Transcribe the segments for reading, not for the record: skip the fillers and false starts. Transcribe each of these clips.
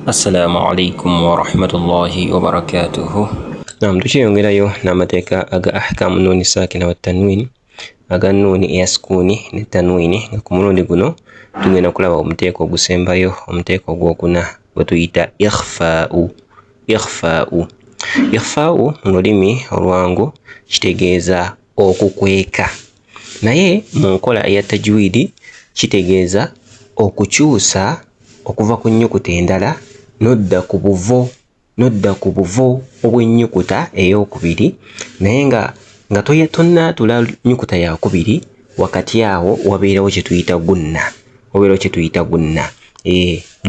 Assalamu alaikum warahmatullahi wabarakatuhu. Naam, tukyeyongerayo n'amateeka aga ahkamu nuuni saakina wa tanwini, aga nuuni eya sukuuni ne tanwini, nga ku mulundi guno tugenda kulaba omuteeko ogusembayo, omuteeko ogwokuna gwe tuyita ikhfaau. Ikhfaau, ikhfaau mu lulimi olwangu kitegeeza okukweka, naye mu nkola eya tajwidi kitegeeza okukyusa okuva ku nnyukuta endala n'odda ku buvo, n'odda ku buvo obw'ennyukuta ey'okubiri, naye nga nga tonnaatula nnyukuta yakubiri, wakati awo wabeerawo kye tuyita gunna, wabeerawo kye tuyita gunna.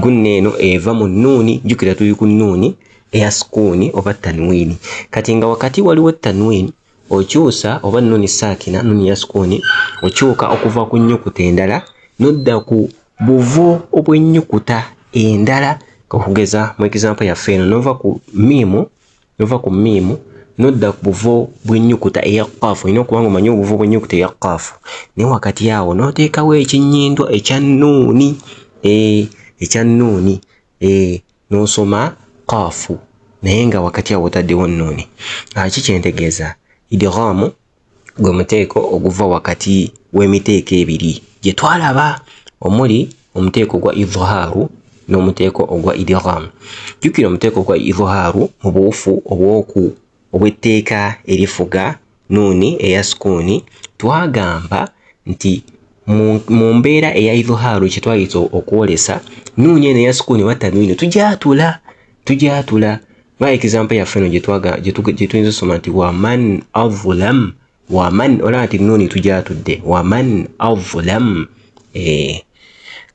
Gunna eno eva mu nnuuni, jjukira tuli ku nnuuni eya sukuuni oba tanwini. Kati nga wakati waliwo tanwini, okyusa oba nnuuni saakina, nnuuni ya sukuuni, okyuka okuva ku nnyukuta endala n'odda ku buvo obw'ennyukuta endala. Okugeza mu example yaffe eno, n'ova ku miimu, n'ova ku miimu n'odda ku buvo bw'ennyukuta eya kaafu. Olina okuba nga omanyi obuvo bw'ennyukuta eya kaafu, naye wakati awo n'oteekawo ekinnyindwa ekya nnuuni, ekya nnuuni, n'osoma kaafu, naye nga wakati awo otaddewo nnuuni. Ki kyentegeeza? Idghaamu gwe muteeko oguva wakati w'emiteeko ebiri gye twalaba, omuli omuteeko gwa idhhaaru n'omuteeko ogwa idghaamu. Jjukira omuteeko gwa idhhaaru mu buwufu obwoku obw'etteeka erifuga nuuni eya sukuuni, twagamba nti mu mbeera eya idhhaaru kye twayita okwolesa nuuni eno eya sukuuni oba tanwiini tugyatula, tugyatula. Nga example yaffe eno gye tuyinza okusoma nti waman adhulam, waman, olaba nti nuuni tugyatudde, waman adhulam.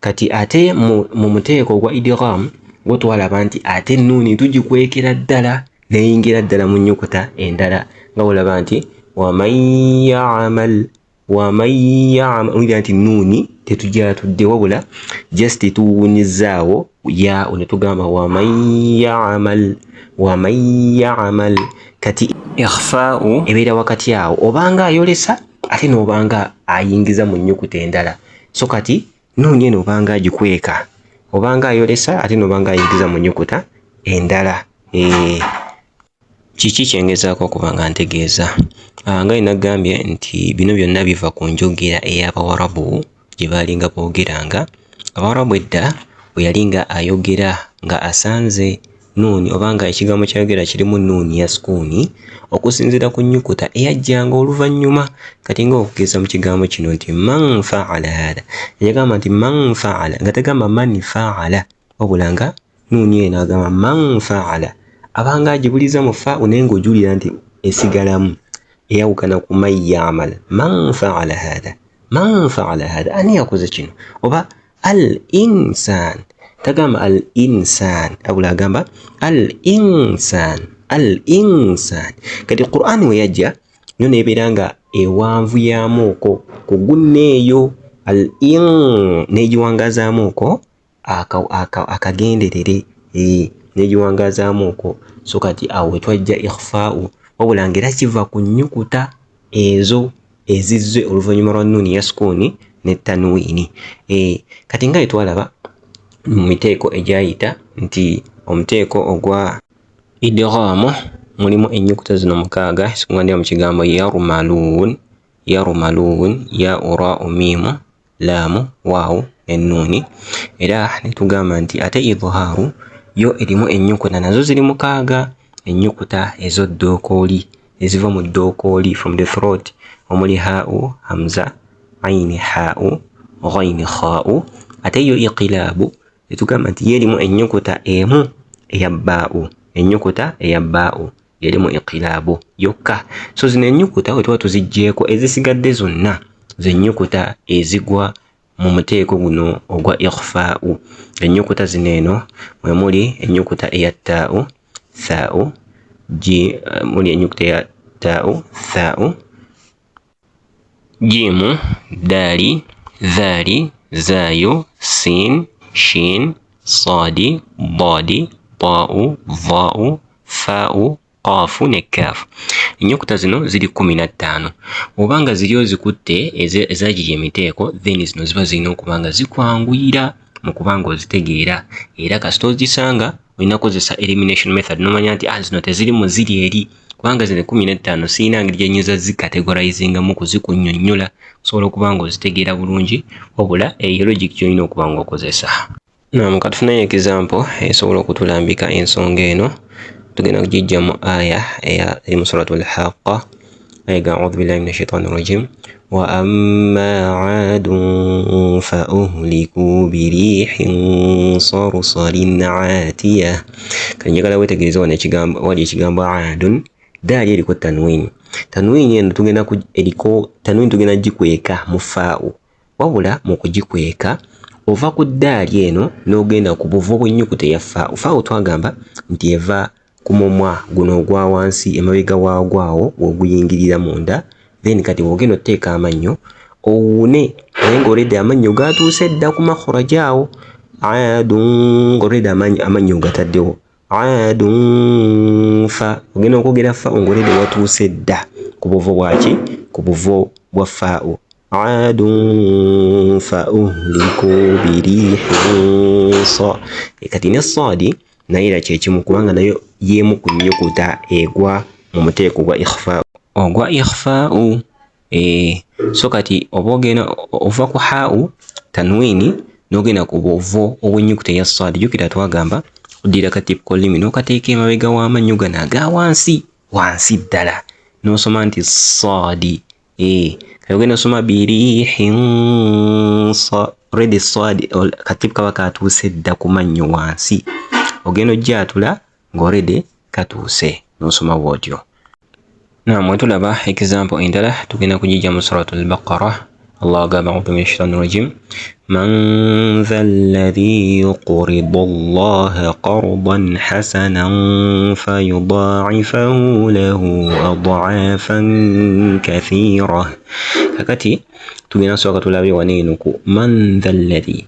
Kati ate mu muteeko ogwa idgham gwo twalaba nti ate nuuni tugikwekera ddala neyingira ddala mu nnyukuta endala, nga olaba nti waman ya'mal, waman ya'mal, owulira nti nuuni tetugyatudde, wabula just tuwunyizaawo ya ne tugamba waman ya'mal, waman ya'mal. Kati ikhfaau ebeera wakati awo, obanga ayolesa ate n'obanga ayingiza mu nnyukuta endala. So kati nuuni eno obanga agikweka, obanga ayolesa ate n'obanga ayingiza mu nnyukuta endala. Kiki kyengezaako okuba nga ntegeeza? Nga nagambye nti bino byonna biva ku njogera ey'Abawarabu gye baalinga boogeranga. Abawarabu edda bwe yalinga ayogera nga asanze nuuni oba nga ekigambo ky'ayogera kirimu nuuni ya sukuuni, okusinziira ku nnyukuta eyajjanga oluvannyuma. Kati nga okugeza mu kigambo kino nti man fa'ala haadha, yagamba nti man fa'ala, nga tagamba man fa'ala, wabula nga nuuni eno agamba man fa'ala, abanga agibuliza mu fa'u naye ng'ojulira nti esigalamu, eyawukana ku man ya'mal. Man fa'ala haadha, man fa'ala haadha, ani yakoze kino? Oba al insan, tagamba al insan, wabula agamba al insan, al insan. Kati Qur'an we yajja yo nebeera nga ewanvuyaamuuko ku gunna eyo al in, n'egiwangazaamuuko akagenderere, n'egiwangazaamuuko. So kati awo we twajja ikhfaau, wabula ng'era kiva ku nnyukuta ezo ezizze oluvannyuma lwa nuuni ya sukuuni ne tanwiini. Kati nga bwe twalaba mu miteeko egyayita nti omuteeko ogwa idghaamu mulimu ennyukuta zino mukaaga ezikuŋŋaanira mu kigambo yarmaluun, yarmaluun, ya raau miimu laamu waawu ne nnuuni. Era ne tugamba nti ate idhhaaru yo erimu ennyukuta nazo ziri mukaaga, ennyukuta ez'oddookooli eziva mu ddookooli, from the throat, omuli haau hamza, aini haau, ghaini khaau. Ate yo iqilaabu ne tugamba nti yo erimu ennyukuta emu eya baau, ennyukuta eya baau erimu iqilaabu yokka. So zino ennyukuta bwe tuba tuziggyeeko, ezisigadde zonna ze nnyukuta ezigwa mu muteeko guno ogwa ikhfaau. Ennyukuta zino eno mwe muli ennyukuta eya taau, thaau, ji, muli ennyukuta eya taau, thaau, jiimu, daali, dhaali, zaayu, siin, shin, saadi, daadi, taau, vaau, faau, qaafu ne kaafu. Ennyukuta zino ziri 15. Oba nga ziri ozikutte ezagiri emiteeko, then zino ziba zirina okuba nga zikwanguyira mu kuba nga ozitegeera. Era kasita ozisanga olina kukozesa elimination method n'omanya nti ah, zino teziri mu ziri eri, kubanga zino 15 sirina ngeri gye nnyinza zikategorizingamu kuzikunnyonnyola osobola okuba nga ozitegeera bulungi, wabula eyo logic gy'olina okuba nga okozesa. Naam, katufuneyo example esobola okutulambika ensonga eno. Tugenda kugijja mu aya eya eri mu suratul Haqqa. Aya ga audhu billahi minash shaitani rajim. Wa amma aadun fa uhliku birihin sarsarin atiya. Kati njagala wetegereze wano ekigambo, wali ekigambo aadun, daali eriko tanwini. Tanwini eno tugenda ku eriko tanwini tugenda gikweka mu faa'u. Wabula mu kugikweka ova ku ddaali eno n'ogenda ku buvo bw'ennyukuta eya faa'u. Faa'u twagamba nti eva ku mumwa guno ogwa wansi emabega waagwo awo w'oguyingirira munda, then kati bw'ogenda oteeka amannyo owuune naye ng'olredde amannyo gaatuuse dda ku makhraja awo aadun, ng'olredde amannyo ogataddewo aadun fa, ogenda okwogera fa ng'olredde watuuse dda ku buvo bwaki, ku buvo bwa faa'u. Aadun fa uhliku birihin sa. Kati ne saadi naye era kyekimu, kubanga nayo y'emu ku nnyukuta egwa mu muteeko gwa ikhfaa'u, ogwa ikhfaa'u. So kati oba ogenda ova ku haa'u tanwini n'ogenda ku buvo obw'ennyukuta eya saadi. Jjukira twagamba oddira katip k'olulimi n'okateeka emabega w'amannyo gano aga wansi wansi ddala n'osoma nti saadi. Kati ogenda osoma birihin sa, already saadi katip kaba katuuse dda ku mannyo wansi, ogenda ojjaatula ng'already katuuse n'osoma bw'otyo. Naam, bwe tulaba example endala tugenda kugijja mu suratul Baqara. Allah agamba audhu minash shaitani rajim, man dha alladhi yuqridu Allaha qardan hasanan fayudaa'ifahu lahu ad'afan kathira. Kakati tugenda sooka tulabe wano eno ku man dha alladhi.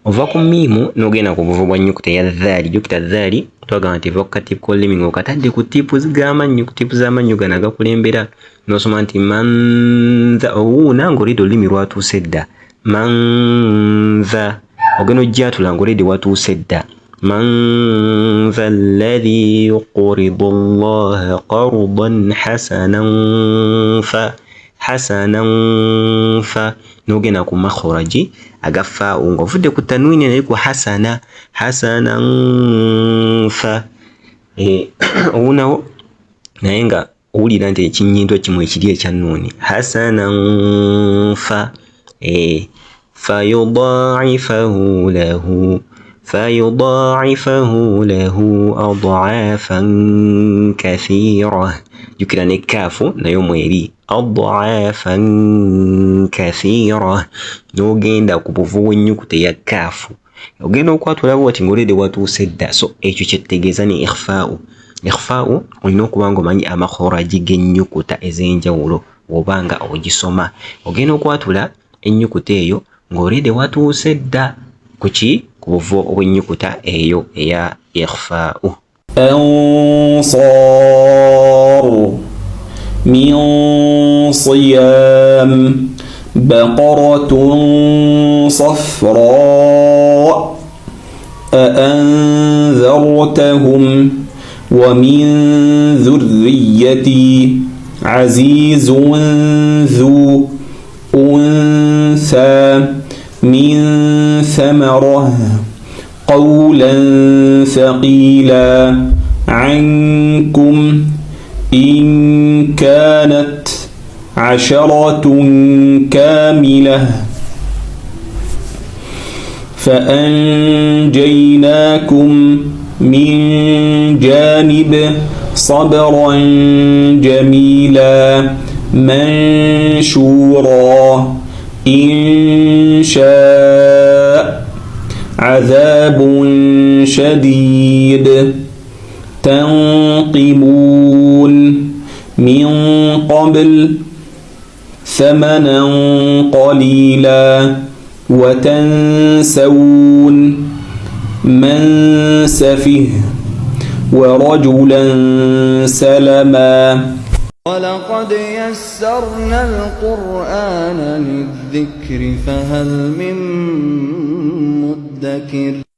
Ova ku miimu n'ogenda ku buvo bwa nnyukuta eya dhaali. Jjukira dhaali twagamba nti eva ku katipu k'olulimi ng'okatadde ku tipu g'amannyo, ku tipu z'amannyo gano agakulembera, n'osoma nti mantha, owuuna ng'olidde olulimi lwatuuse dda. Mantha, ogenda ojjatula ng'olidde watuuse dda. Mantha alladhi yuqridu Allaha qardan hasanan fa hasanan fa, n'ogenda ku makhraji aga faa'u ng'ovudde ku tanwini naye ku hasana, hasanan fa. Owuunawo naye nga owulira nti ekinnyinto kimu ekiri ekya nuuni hasanan fa. Fayudaa'ifahu lahu, fayudaa'ifahu lahu ad'afan kathira. Jjukira ne kaafu nayo mweri ad'afan kathira, n'ogenda ku buvo bw'ennyukuta eya kaafu ogenda okwatula bw'oti ng'olredde watuuse dda. So ekyo kye tutegeeza ne ikhfaa'u. Ikhfaa'u olina okuba ng'omanyi amakhraji g'ennyukuta ez'enjawulo bw'oba nga ogisoma. Ogenda okwatula ennyukuta eyo ng'olredde watuuse dda ku ki, ku buvo bw'ennyukuta eyo eya ikhfaa'u. Ansar min siyam baqaratun safra aanzartahum wa min dhurriyyati azizun dhu untha min thamarah qawlan thaqila ankum in kanat asharatun kamilah faanjaynakum min janib sabran jamila manshura in shaa adhabun shadid tanqimun min qabl thamanan qalila wa tansawun man safih wa rajulan salama. ولقد يسرنا القرآن للذكر فهل من مدكر. مدكر.